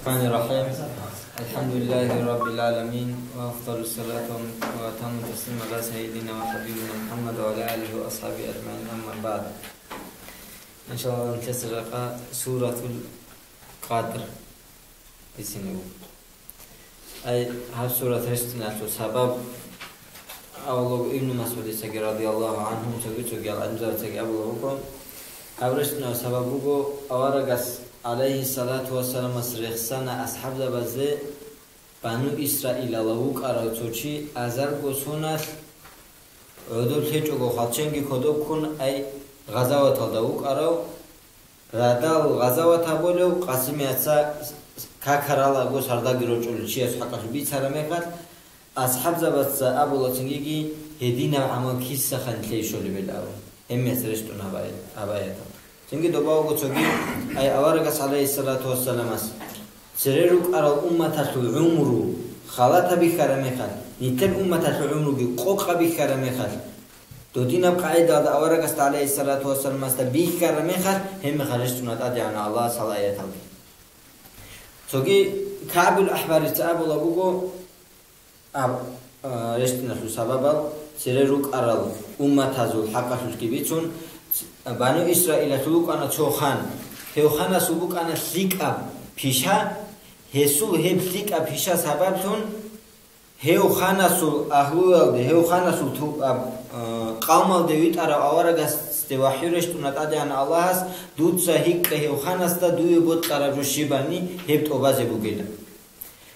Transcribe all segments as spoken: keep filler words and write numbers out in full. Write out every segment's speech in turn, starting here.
الرحمن الرحيم. الحمد لله رب العالمين، وأفضل الصلاة وأتم التسليم على سيدنا وحبيبنا محمد وعلى آله وأصحابه أجمعين، أما بعد. إن شاء الله نتيسر لقاء سورة القدر. Ай, гьаб сурат рещтӀиналъул сабаб абулеб Ибну МасгӀудицаги радияллагьу гӀангьу, цоги-цоги гӀалимзабацаги абулеб буго, гьаб рещтӀинаб сабаб буго, аварагас, гӀалайгьиссалату вассаламас, рехсана асхӀабзабазде Бану Исраилалда вукӀарав цо чи азарго соналъ гӀодоб лъечӀого хвалченги кодоб ккун, ай, гъазаваталда вукӀарав, радал гъазават гьабулев, Къасимияца какаралаго сардаги рочӀулев чияс хӀакъалъулъ бицараб мехалъ, асхӀабзабазда абула цинги гьединаб гӀамал кисаха нилъее щолеб абун, гьеб мехалъ рещтӀун гьаб ай-, гьаб аятал. Цинги доба буго цоги, ай, аварагас, гӀалайгьиссалату вассаламас, цере рукӀарал умматалъул гӀумру халатаб бихьараб мехалъ, нилъер умматалъул гӀумруги къокъаб бихьараб мехалъ, додинаб къагӀидалда аварагасда, гӀалайгьиссалату вассаламасда, бихьараб мехалъ, гьеб мехалъ рещтӀуна ТӀадегӀанав Аллагьас гьал аяталги. Цоги КагӀбул АхӀбарица абулеб буго, аб-, а, рещтӀиналъул сабабал цере рукӀарал умматазул хӀакъалъулъги бицун, ц-, Бану Исраилалъул вукӀана цо хан. Гьев ханасул букӀана лъикӀаб пиша, гьесул гьеб лъикӀаб пиша сабаблъун, гьев ханасул агьлуялде, гьев ханасул ту-, аб-, а, къавмалде витӀарав аварагасде вахӀю рещтӀуна ТӀадегӀанав Аллагьас, дуца гьикъе гьев ханасда дуе бокьараб жо щибани гьеб тӀубазе бугилан.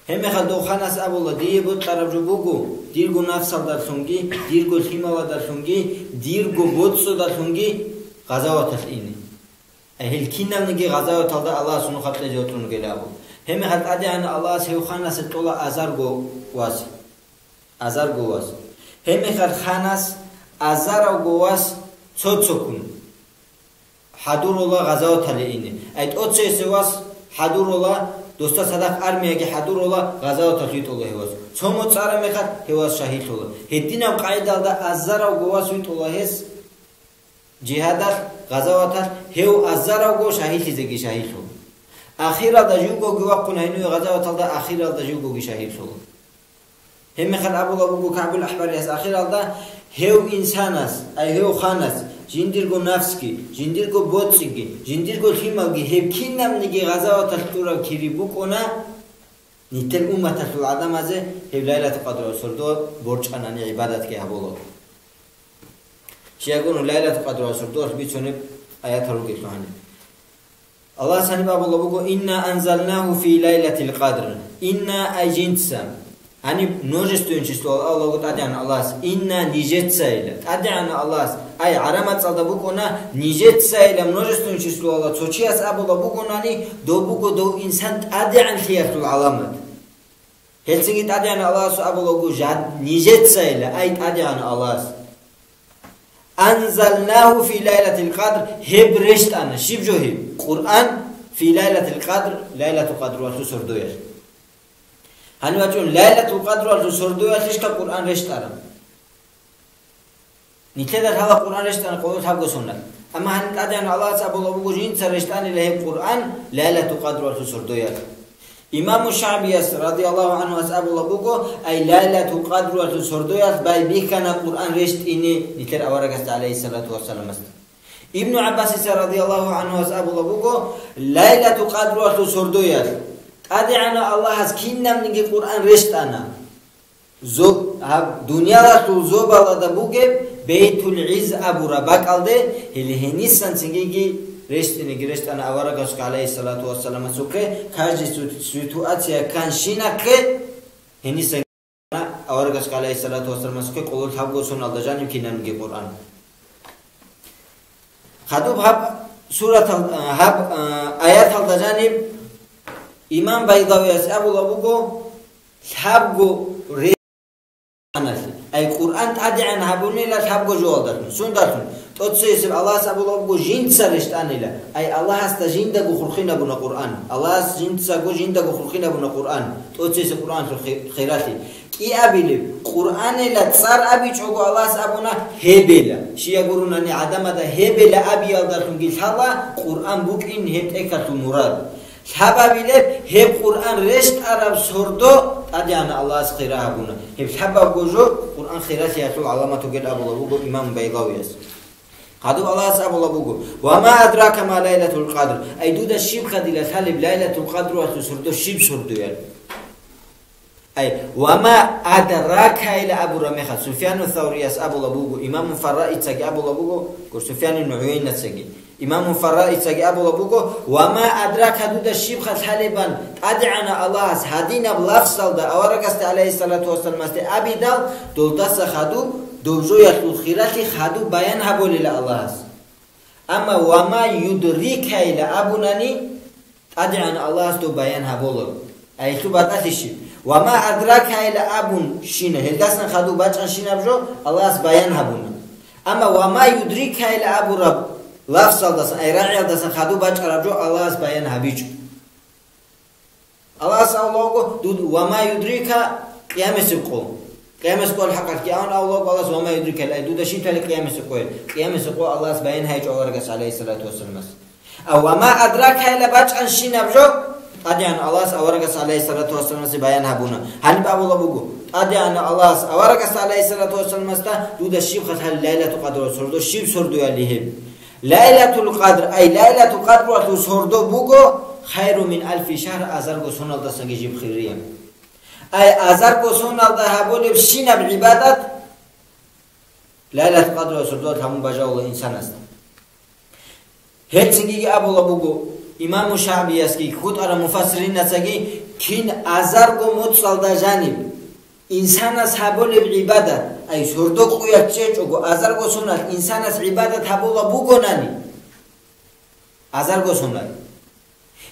Гьеб мехалъ дов ханас абула, дие бокьараб жо буго, дирго нафсалдалъунги, дирго лъималадалъунги, дирго боцӀцӀудалъунги гъазаваталъ ине. Гьел киналниги гъазаваталда Аллагьас нухалъ кьезе вокьун вугилан абу. Гьеб мехалъ ТӀадегӀанав Аллагьас гьев ханасе кьола азарго вас. Азарго вас. Гьеб мехалъ ханас азаравго вас цо-цоккун хӀадурола гъазаваталде ине. Ай, тӀоцесев вас хӀадурола, досда цадахъ армияги хӀадурола, гъазаваталъ витӀула гьев вас. Цо моцӀ араб мехалъ гьев вас шагьидлъула. Гьединаб къагӀидалда азаравго вас витӀула гьес жигьадалъ, гъазаваталъ, гьев азаравго шагьидлъизеги шагьидлъула. Ахиралда живгоги вахъун гьениве гъазаваталда, ахиралда живгоги шагьидлъула. Гьеб мехалъ абулеб буго КагӀбул АхӀбарияс ахиралда, гьев инсанас, ай гьев ханас, жиндирго нафсги, жиндирго боцӀиги, жиндирго лъималги, гьеб кинабниги гъазаваталъ кьураб кири букӀуна, нилъер умматалъул гӀадамазе гьеб Лайлатул Къадралъул сордо борчӀанани гӀибадатги гьабулаго. Щайгурелъул Лайлатул Къадралъул сордоялъ бицунеб аятал ругелъул гьаниб. Аллагьас гьаниб абулеб буго: «Инна анзалнагьу фи лайлатил къадр». Инна, ай жинца. Гьаниб множественное число Аллагьасул ТӀадегӀанав Аллагьас. Инна, нижецайила. ТӀадегӀанав Аллагьас. Ай, гӀараб мацӀалда букӀуна, нижецайила множественное число Аллагь. Цо чияс абулеб бугонани, дов буго дов инсан тӀадегӀанлъиялъул гӀаламат. Гьелцинги ТӀадегӀанав Аллагьас абулеб буго жа-, нижецайила, ай ТӀадегӀанав Аллагьас. «Анзалнагьу фи лайлатил къадр», гьеб рещтӀана, щиб жо гьеб? Къуръан фи лайлатил къадр, Лайлатул Къадралъул сордоялъ. Гьанив вачӀун, Лайлатул Къадралъул сордоялъищха Къуръан рещтӀараб? Нилъеда лъала Къуръан рещтӀана къоло лъабго соналъ. Амма гьаниб ТӀадегӀанав Аллагьас абулеб буго жинца рещтӀанила гьеб Къуръан Лайлатул Къадралъул сордоялъ. Имаму ШагӀбияс радияллагьу гӀангьуяс абулеб буго, ай Лайлатул Къадралъул сордоялъ байбихьана Къуръан рещтӀине нилъер аварагасда, гӀалайгьиссалату вассаламасда. Ибну ГӀаббасица радияллагьу гӀангьуяс абулеб буго, Лайлатул Къадралъул сордоялъ ТӀадегӀанав Аллагьас кинабниги Къуръан рещтӀана. Зоб-, гьаб дуниялалъул зобалазда бугеб Бейтул ГӀизз абураб бакӀалде, гьеле гьенисан цинги рещтӀинеги рещтӀана аварагасухъе, гӀалайгьиссалату вассаламасухъе, каждый су-, ситуация кканщинахъе гьенисан аварагасухъе, гӀалайгьиссалату вассаламасухъе, къоло лъабго соналда жаниб кинабниги Къуръан. Хадуб гьаб суратал-, гьаб, а, аяталда жаниб имам Байдавияс абулеб буго, лъабго ре-, ай Къуръан тӀадегӀан гьабунила лъабго жоялдалъун. Сундалъун? ТӀоцесеб Аллагьас абулеб буго жинца рещтӀанила. Ай Аллагьасда жиндаго хурхинабуна Къуръан. Аллагьас жинцаго жиндаго хурхинабуна Къуръан. ТӀоцесеб Къуръаналъул хи-, хиралъи. КӀиабилеб, Къуръанила цӀар абичӀого Аллагьас абуна гьебела. Щай гурунани гӀадамазда гьебела абиялдалъунги лъала Къуръан букӀин гьеб тӀехьалъул мурад. Лъабабилеб гьеб Къуръан рещтӀараб сордо ТӀадегӀанав Аллагьас хира гьабуна. Гьеб лъабабго жо Къуръан хиралъиялъул гӀаламат бугел абулаб буго имам Байгъавияс. Хадуб Аллагьас абулаб буго: «Ва ма адрака ма лайлатул къадр». Ай, дуда щибха дила лъалеб Лайлатул къадруялъул сордо щиб сордоял? Ай, «Ва ма адрака» ила абураб мехалъ, Суфьяну Саврияс абулаб буго, имаму Фарраицаги абулаб буго, гур Суфьян ибн ГӀуяйнацаги, имаму Фарраицаги абулаб буго: «Ва ма адрака», дуда щибха лъалебан ТӀадегӀанав Аллагьас гьадинаб лафзалда аварагасде, гӀалайгьиссалату вассаламасде абидал, долдаса хадуб, доб жоялъул хиралъи хадуб баян гьабулила Аллагьас. Амма «Ва ма юдрикайла» абунани, ТӀадегӀанав Аллагьас доб баян гьабула. Гьелъул батӀалъи щиб? «Ва ма адракайла» абун щина, гьелдасан хадуб бачӀанщинаб жо Аллагьас баян гьабуна. Амма «Ва ма юдрикайла» абураб лафзалдасан, ай, рагӀиялдасан хадуб бачӀараб жо Аллагьас баян гьабичӀо. Аллагьас авлавго, дуд, «Ва ма юдрика», къиямасеб къо. Къиямасеб къоялъ хӀакъалъги авун авлавго Аллагьас, «Ва ма юдрика», ай, дуда щиб лъалеб къиямасеб къоялъ? Къиямасеб къо Аллагьас баян гьайчӀо аварагас, гӀалайгьиссалату вассаламас. А «Ва ма адрака» ила бачӀанщинаб жо, ТӀадегӀанав Аллагьас аварагас, гӀалайгьиссалату вассаламасе, баян гьабуна. Гьаниб абулаб буго, ТӀадегӀанав Аллагьас аварагас, гӀалайгьиссалату вассаламасда, дуда щибха лъалеб Лайлатул къадралъул сордо, щиб сордояли гьеб? Лайлатул Къадр, ай, Лайлатул Къадралъул сордо буго хайру мин алфи шагьр, азарго соналдасанги жиб хириян. Ай, азарго соналда гьабулебщинаб гӀибадат Лайлатул Къадралъул сордоялъ гьабун бажавула инсанасда. Гьелцинги абула буго имаму ШагӀбиясги, хутӀарал муфассиринасаги, кин азарго моцӀалда жаниб инсанас гьабулеб гӀибадат, ай, сордо къуялъ чӀечӀого, азарго соналъ инсанас гӀибадат гьабула бугонани, азарго соналъ,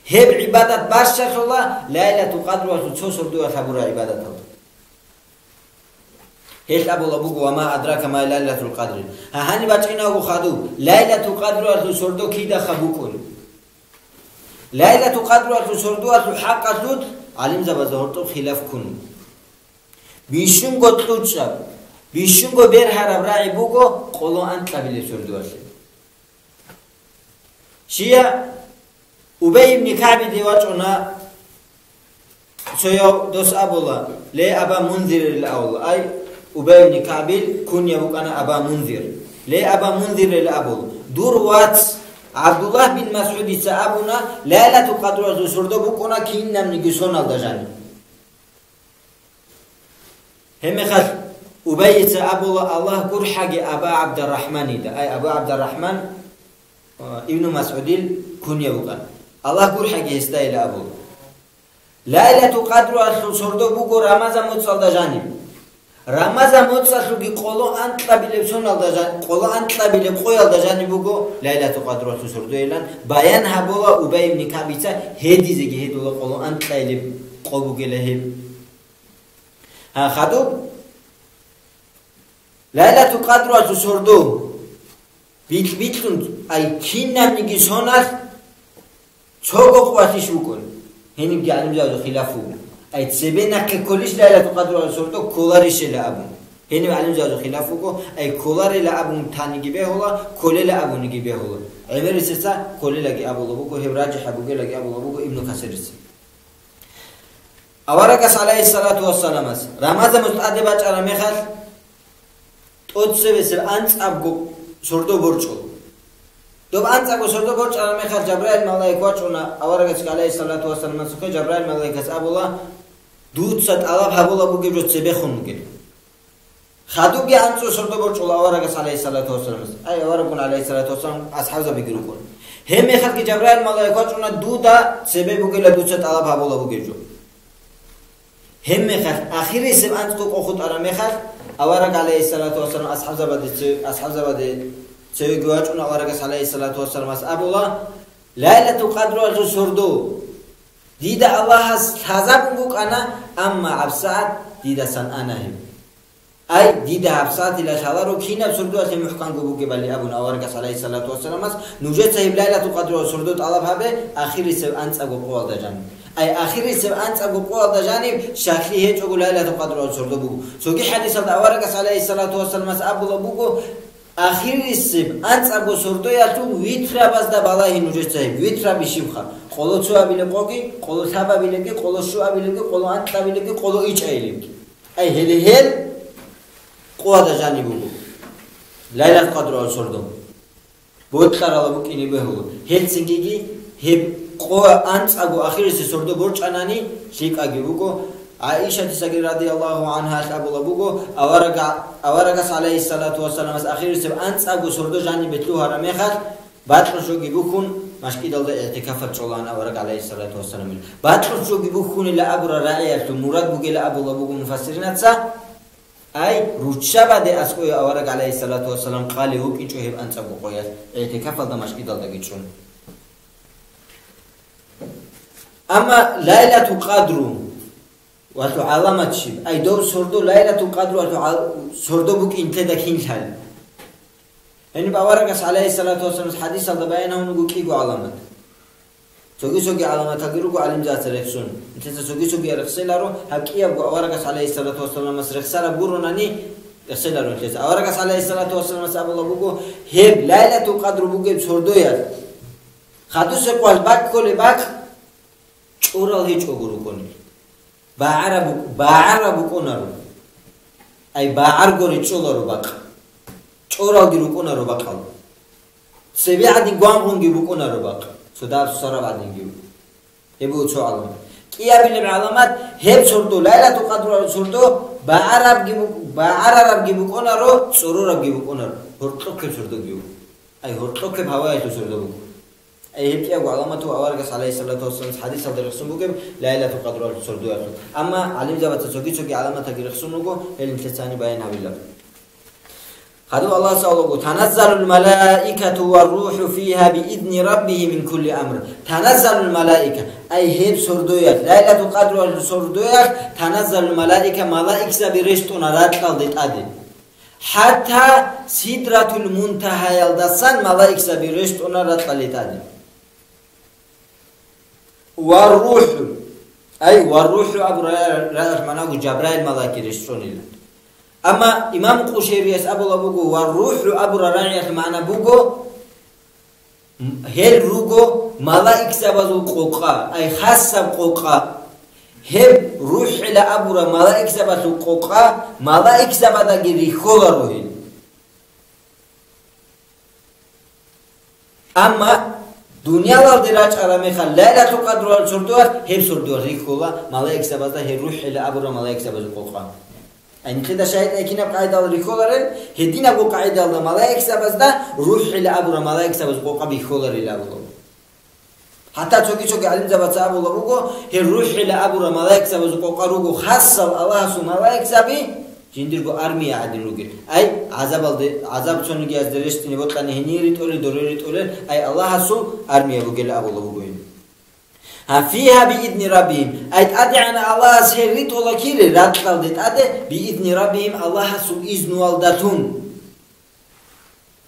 гьеб гӀибадат бащалъула Лайлатул Къадралъул цо сордоялъ гьабурал гӀибадаталда. Гьелъ абула буго: «Ва ма адрака ма Лайлатул Къадри». Гьа, гьаниб бачӀинавго хадуб, Лайлатул Къадралъул сордо кидаха букӀун? Лайлатул Къадралъул сордоялъул хӀакъалъулъ гӀалимзабазда гьоркьоб хилаф ккун. Бищунго кьучӀаб, бищунго бергьараб рагӀи буго къоло анкьабилеб сордоялъе. Щия Убай ибн КагӀбиде вачӀуна цояв дос абула, ле Аба Мунзирил авла, ай, Убай ибн КагӀбил кунья букӀана Аба Мунзир. Ле Аба Мунзирил абул, дур вац ГӀабдуллагь бин МасгӀудица абуна, Лайлатул Къадралъул сордо букӀуна кинабниги соналда жаниб. Гьебмехалъ Убайица абула, Аллагь гурхӀаги Аба ГӀабдаррахӀманида, ай, Аба ГӀабдаррахӀман, а, Ибну МасгӀудил кунья букӀана. Аллагь гурхӀаги гьесда ила абула. Лайлатул Къадралъул сордо буго Рамазан моцӀалда жаниб. Рамазан моцӀалъулги къоло анкьабилеб соналда жан-, къоло анкьабилеб къоялда жаниб буго Лайлатул Къадралъул сордойилан баян гьабула Убай ибн КагӀбица, гьедизеги гьедула къоло анкьабилеб къо бугила гьеб. Гьа, хадуб, Лайлатул Къадралъул сордо бикь-, бикьун, ай, кинабниги соналъ цого къвалъищ букӀун? Гьенибги гӀалимзабазул хилаф буго. Ай, цебе нахъе кколищ Лайлатул Къадралъул сордо, кколарищила абун? Гьениб гӀалимзабазул хилаф буго, ай, кколарила абун таниги бегьула, кколела абуниги бегьула. ГӀемерисеца кколелаги абула буго, гьеб ражихӀаб бугелаги абула буго Ибну Касирица. Аварагас, гӀалайгьиссалату вассаламас, Рамазан муз тӀаде бачӀараб мехалъ, тӀоцебесеб анцӀабго сордо борчӀо. Доб анцӀабго сордо борчӀараб мехалъ, Жабраил малаик вачӀуна аварагасги, гӀалайгьиссалату вассаламасухъе, Жабраил малаикас абула, дуца тӀалаб гьабула бугеб жо цебехун бугеб. Хадубги анцӀго сордо борчӀула аварагас, гӀалайгьиссалату вассаламас. Ай, аварагун, гӀалайгьиссалату вассалам, асхӀабзабиги рукӀун. Гьебмехалъги Жабраил малаик вачӀуна, дуда цебе бугела дуца тӀалаб гьабула бугеб жо. Гьебмехалъ ахирисеб анцӀго къо хутӀараб мехалъ, авараг, гӀалайгьиссалату вассалам, асхӀабзабаде це-, асхӀабзабаде цевеги вачӀуна, аварагас, гӀалайгьиссалату вассаламас, абула, Лайлатул Къадралъул сордо дида Аллагьас лъазабун букӀана, амма гьабсагӀат дидасан ана гьеб. Ай, дида гьабсагӀатила лъаларо кинаб сордоялъе мухӀканго бугебали абун аварагас, гӀалайгьиссалату вассаламас, нужеца гьеб Лайлатул Къадралъул сордо тӀалаб гьабе ахирисеб анцӀабго къоялда жаниб. Ай, ахирисеб анцӀабго къоялда жаниб щаклъи гьечӀого Лайлатул Къадралъул сордо буго. Цоги хӀадисалда аварагас, гӀалайгьиссалату вассаламас, абула буго, Ахирисеб анцӀабго сордоялъул витрабазда балагье нужеца гьеб. Витраби щибха? Къоло цо абилеб къоги, къоло лъабабилебги, къоло щуабилебги, къоло анкьабилебги, къоло ичӀабилебги. Ай, гьеле гьел къояда жаниб буго. Лайлат Къадруялъул сордо бокьарала букӀине бегьула. Гьелцинги гьеб къо анцӀабго ахирисеб сордо борчӀанани, лъикӀаги буго. ГӀаишатисаги радияллагьу гӀангьа абула буго, аварага-, аварагас, гӀалайгьиссалату вассаламас, ахирисеб анцӀабго сордо жанибе лъугьараб мехалъ, бакьулъ жоги бухьун, машкидалда игӀтикафалъ чӀолаан авараг, гӀалайгьиссалату вассаламил. Бакьулъ жоги бухьунила абураб рагӀиялъул мурад бугила абула буго муфассиринаца. Ай, руччабаде аскӀове авараг, гӀалайгьиссалату вассалам, къалев вукӀинчӀо гьеб анцӀабго къоялъ, игӀтикафалда машкидалдаги чӀун. Амма Лайлатул Къадру валъу гӀаламат щиб? Ай, доб сордо Лайлатул Къадру валъу гӀал-, сордо букӀин нилъеда кин лъали? Гьениб аварагас, гӀалайгьиссалату вассаламас, хӀадисалда баян гьавун вуго кӀиго гӀаламат. Цоги-цоги гӀаламаталги руго гӀалимзаца рехсун. Нилъеца цоги-цоги рехселаро, гьаб кӀиябго аварагас, гӀалайгьиссалату вассаламас, рехсараб гуронани, рехселаро нилъеца. Аварагас, гӀалайгьиссалату вассаламас, абула буго, гьеб Лайлатул Къадру бугеб сордоялъ хадусеб къоялъ бакколеб бакъ чӀорал гьечӀого рукӀунел. БагӀараб бук-, багӀараб букӀунаро. Ай, багӀарго ричӀчӀуларо бакъ. ЧӀоралги рукӀунаро бакъал. Цебе гӀадин гвангъунги букӀунаро бакъ. Цо дагьаб сусараб гӀадинги. Гьеб буго цо гӀаламат. КӀиабилеб гӀаламат, гьеб сордо, Лайлатул Къадру сордо, багӀарабги бук-, багӀарарабги букӀунаро, цӀорорабги букӀунаро. Гьоркьохъеб сордоги буго. Ай, гьоркьохъеб гьаваялъул сордо буго. Ай, гьеб кӀиябго гӀаламату аварагас, гӀалайгьиссалату вассаламас, хӀадисалда рехсон бугеб Лайлатул Къадру сордоялъул. Амма гӀалимзабаца цоги-цоги гӀаламатаги рехсон руго, гьел нилъецани баян гьабила. Хадуб Аллагьас абулаго, «Таназзалул малаикату ва руху фигьа биизни раббигьи мин кулли амр». Таназзалул малаика, ай, гьеб сордоялъ, Лайлатул Къадру сордоялъ, таназзалул малаика, малаикзаби рещтӀуна ракьалде тӀаде. ХӀатта Сидратул Мунтагьаялдасан малаикзаби рещтӀуна ракьалде тӀаде. Ва руху, ай, ва руху абу ра-, ра-, рагӀиялъ магӀна буго Жабраил малаик рещтӀунила. Амма имам Къушайрияс абула буго, ва руху абу ра-, рагӀиялъ магӀна буго, Гьел руго малаикзабазул къокъа, ай хасаб къокъа. Гьеб рухӀила абураб малаикзабазул къокъа, малаикзабадаги рихьоларо гьел. Амма дуниялалде рачӀараб мехалъ, Лайлатул Къадралъул сордоялъ, гьеб сордоялъ рихьола малаикзабазда гьел рухӀила абураб малаикзабазул къокъа. Ай, нилъеда шагьидал кинаб къагӀидал рихьоларел, гьединабго къагӀидалда малаикзабазда рухӀила абураб малаикзабаз къокъа бихьоларила абула. ХӀатта цоги-цоги гӀалимзабаца абула буго, гьел рухӀила абураб малаикзабаз къокъа руго хасал Аллагьасул малаикзаби, жиндирго армия гӀадин ругел. Ай, гӀазабалде, гӀазаб цонигиязде рещтӀине бокьани гьение ритӀулел, доре ритӀулел, ай, Аллагьасул армия ругел абула буго гьел. Гьа, фигьа биизни раббигьим. Ай, ТӀадегӀанав Аллагьас гьел ритӀула кири, ракьалде тӀаде, биизни раббигьим, Аллагьасул изнуялдалъун.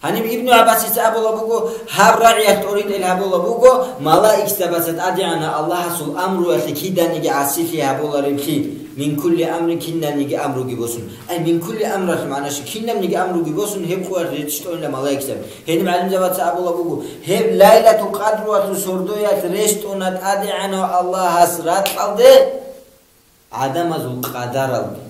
Гьаниб Ибну ГӀаббасица абула буго, гьаб рагӀиялъ тӀоритӀел гьабула буго, малаикзабаца ТӀадегӀанав Аллагьасул амруялъе киданиги гӀасилъи гьабулареблъи, мин кулли амрин, кинабниги амруги босун. Ай, мин кулли амралъ магӀна щиб? Кинабниги амруги босун, гьеб къоялъ рещтӀунила малаикзаби. Гьениб гӀалимзабаца абула буго, гьеб Лайлатул Къадруялъул сордоялъ рещтӀуна ТӀадегӀанав Аллагьас ракьалде гӀадамазул къадаралде.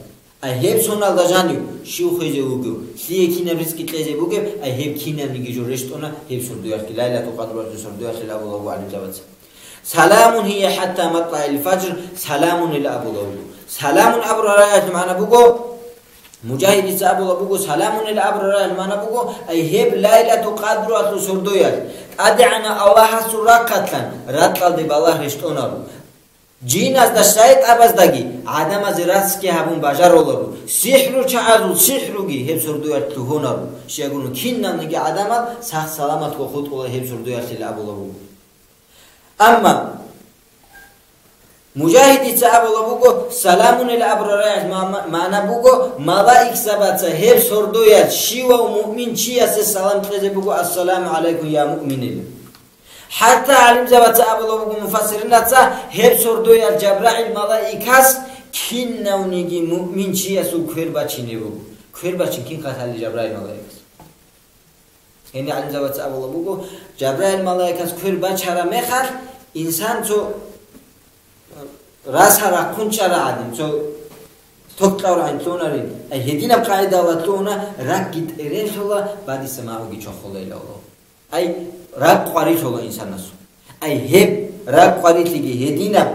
Ай, гьеб соналда жанив, щив хвезе вугев, лъие кинаб ризкъи кьезе бугеб, ай, гьеб кинабниги жо рещтӀуна гьеб сордоялъги, Лайлатул Къадруялъул сордоялъила абула буго гӀалимзабаца. Саламун гьия хӀатта матлаил фажр, саламунила абула буго. Саламун абураб рагӀиялъул магӀна буго, Мужагьидица абула буго, саламунила абураб рагӀиялъул магӀна буго, ай, гьеб Лайлатул Къадруялъул сордоялъ, ТӀадегӀанав Аллагьасул рахъалъан ракьалде балагь рещтӀунаро. Жиназда, шайтӀабаздаги гӀадамазе рацги гьабун бажаруларо, сихӀручагӀазул сихӀруги гьеб сордоялъ лъугьунаро, щайгуро киналниги гӀадамал сах-саламатго хутӀула гьеб сордоялъила абула буго. Амма Мужагьидица абула буго, саламунила абураб рагӀиялъ ма-, ма-, магӀна буго, малаикзабаца гьеб сордоялъ щивав муъмин чиясе салам кьезе буго, ассаламу гӀалайкум, я муъминил. ХӀатта гӀалимзабаца абула буго, муфассиринаца, гьеб сордоялъ ЖабрагӀил малаикас кинавниги муъмин чиясул квер бачине буго. Квер бачин кин хъалъали ЖабрагӀил малаикас? Гьениб гӀалимзабаца абулеб буго, Жабраил малаикас квер бачараб мехалъ, инсан цо раса рахъун чӀарагӀадин, цо ток кьаврагӀин лъугьунарин. Ай гьединаб къагӀидалда лъугьуна, ракӀги тӀерелъула, бадиса магӀуги чвахулейилан. Ай ракӀ къварилъула инсанасул. Ай гьеб ракӀ къварилъиги гьединаб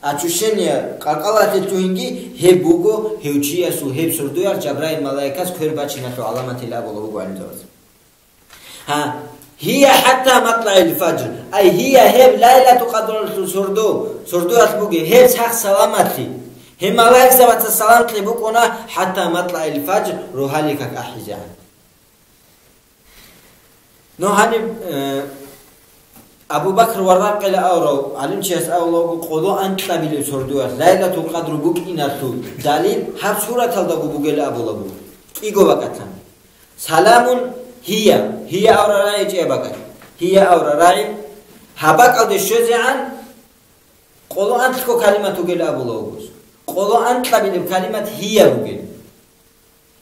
ачущение къаркъалалъе лъугьинги гьеб буго гьев чиясул гьеб сордоялъ Жабраил малаикас квер бачиналъул гӀаламатилан абулеб буго гӀалимзабаз. Гьа, гьия хӀатта матлаил фаджр. Ай гьия гьеб Лайлатул Къадралъул сордо, сордоялъ бугеб, гьеб сах-саламатлъи. Гьеб малаикзабаца салам кьей букӀуна хӀатта матлаил фаджр, рогьалил как ахӀизегӀан. Ну, гьаниб, э, Абу Бакр Варракъила аврав гӀалимчияс абулеб буго, къоло анкьабилеб сордоялъ Лайлатул Къадру букӀиналъул далил гьаб сураталдаго бугел абулеб буго. КӀиго бакӀалъан. Саламун гьия, гьия аврагӀи чӀей бакӀалъ. Гьия аврагӀи. Гьаб бакӀалде щвезегӀан къоло анкьго калимат бугел абулеб буго. Къоло анкьабилеб калимат гьия бугел.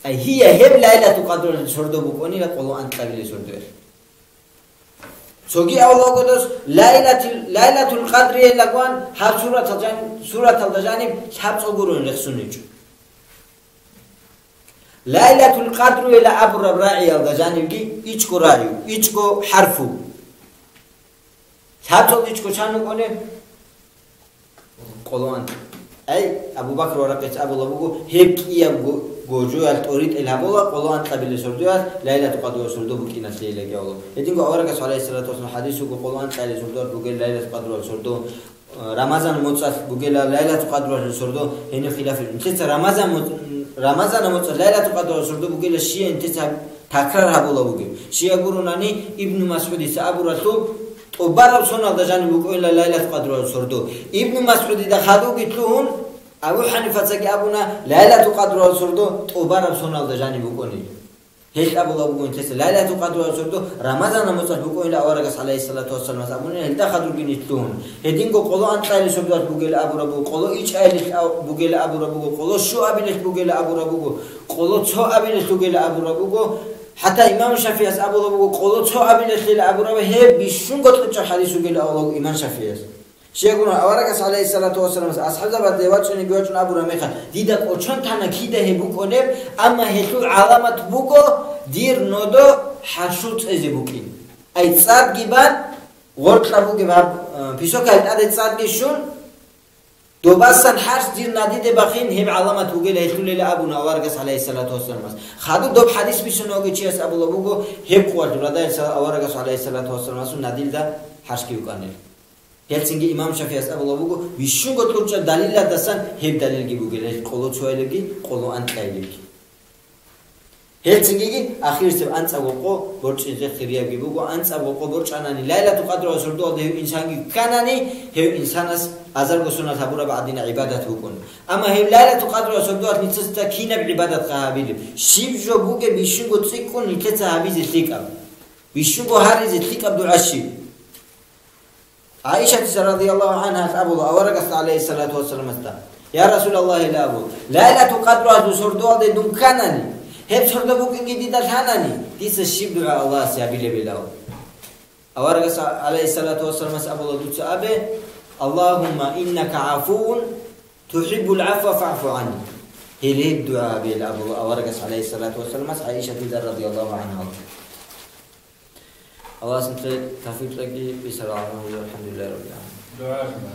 Ай гьия гьеб Лайлатул Къадралъул сордо букӀунила къоло анкьабилеб сордоялъ. Цоги авлугудас Лайлатил-, Лайлатул Къадриялда гьаб суратал жан-, сураталда жаниб лъабцӀул гурони рехсун гьечӀо. Лайлатул Къадруяла абураб рагӀиялда жанибги ичӀго рагӀи, ичӀго хӀарфу. ЛъабцӀул ичӀго чан вукӀунеб? Къоло анкь. Ай, Абу Бакр Варракъица абулеб буго, гьеб кӀиябго гожоялъ тӀоритӀел гьабула, къоло анкьабилеб сордоялъ Лайлатул Къадралъул сордо букӀиналъейилан абула. Гьединго аварагас, гӀалайгьиссалату вассалам, хадис буго, къоло анкьабилеб сордоялъ бугел Лайлатул Къадралъул сордо, э, Рамазан моцӀалъ бугела Лайлатул Къадралъул сордо, гьениб хилаф гьечӀо. Нилъеца Рамазан моцӀ-, Рамазан моцӀалъ Лайлатул Къадралъул сордо бугела щиб нилъеца такрар гьабулеб бугеб. Щай гурунани, Ибну МасгӀудица абуралъул, тӀубараб соналда жаниб букӀунила Лайлатул Къадралъул сордо. Ибну МасгӀудида хадубги лъугьун, Абу ХӀанифацаги абуна, Лайлатул Къадралъул сордо тӀубараб соналда жаниб букӀунила. Гьелъ абулеб буго нилъеца, Лайлатул Къадралъул сордо Рамазан моцӀалъ букӀунила аварагас, гӀалайгьиссалату вассалам, абуна, гьелда хадубги лъугьун. Гьединго къоло анкьабилеб сордоялъ бугела абураб буго, къоло ичӀабилелъ ав-, бугела абураб буго, къоло щуабилелъ бугела абураб буго, къоло цоабилелъ бугела абураб буго. ХӀатта имам ШафигӀияс абулеб буго, къоло цоабилелъила абураб, гьеб бищунго кьучӀаб хадис бугела абулеб буго имам ШафигӀияс. Щай гурунани, аварагас, гӀалайгьиссалату вассалам, асхӀабзабазде вачӀунеги вачӀун абуна мехалъ, дида кӀочон тана кида гьеб букӀунеб, амма гьелъул гӀаламат буго дир нодо хӀарщул цӀезе букӀин. Ай цӀадги бан, гъоркьа бугеб гьаб, э, песокалъ тӀаде цӀадги щун, добасан хӀарщ дир надиде бахин, гьеб гӀаламат бугела гьелъулила абуна аварагас, гӀалайгьиссалату вассаламас. Хадуб доб хадис бицунев вугев чияс абулеб буго, гьеб къоялъул радал аварагас, гӀалайгьиссалату вассаламасул надилда хӀарщги вукӀанила. Гьелцинги имам ШафигӀияс абулеб буго, бищунго кьучӀаб далилалдасан гьеб далилги бугила, гьел къоло цоабилебги, къоло анкьабилебги. Гьелцинги ахирисеб анцӀабго къо борчӀизе хириябги буго, анцӀабго къо борчӀанани, Лайлатул Къадралъул сордоялда гьев инсанги кканани, гьев инсанас азарго соналъ гьабураб гӀадин гӀибадат букӀун. Амма гьеб Лайлатул Къадралъул сордоялъ нилъеца кинаб гӀибадатха гьабилеб? Щиб жо бугеб бищунго цӀикӀкӀун нилъеца гьабизе лъикӀаб? Бищунго гьаризе лъикӀаб дугӀа щиб? ГӀаишатица радияллагьу гӀангьа абула аварагасда, гӀалайгьиссалату вассаламасда: «Я Расулаллагь, — ила абу, — Лайлатул Къадралъул сордоялде дун кканани, гьеб сордо букӀинги дида лъанани, дица щиб дугӀа Аллагьасе гьабилеб?» — ила абу. Аварагас, гӀалайгьиссалату вассаламас, абула: «Дуца абе: Аллагьумма иннака гӀафувун тухӀиббул гӀафва фагӀфу гӀанни». Гьел гьеб дугӀа гьабе, ила абула аварагас, гӀалайгьиссалату вассаламас, ГӀаишатида радияллагьу гӀангьа. Аллагьас нилъее тавфикъ кьеги бисара гӀалму. АлхӀамдулиллагьи раббил гӀаламин.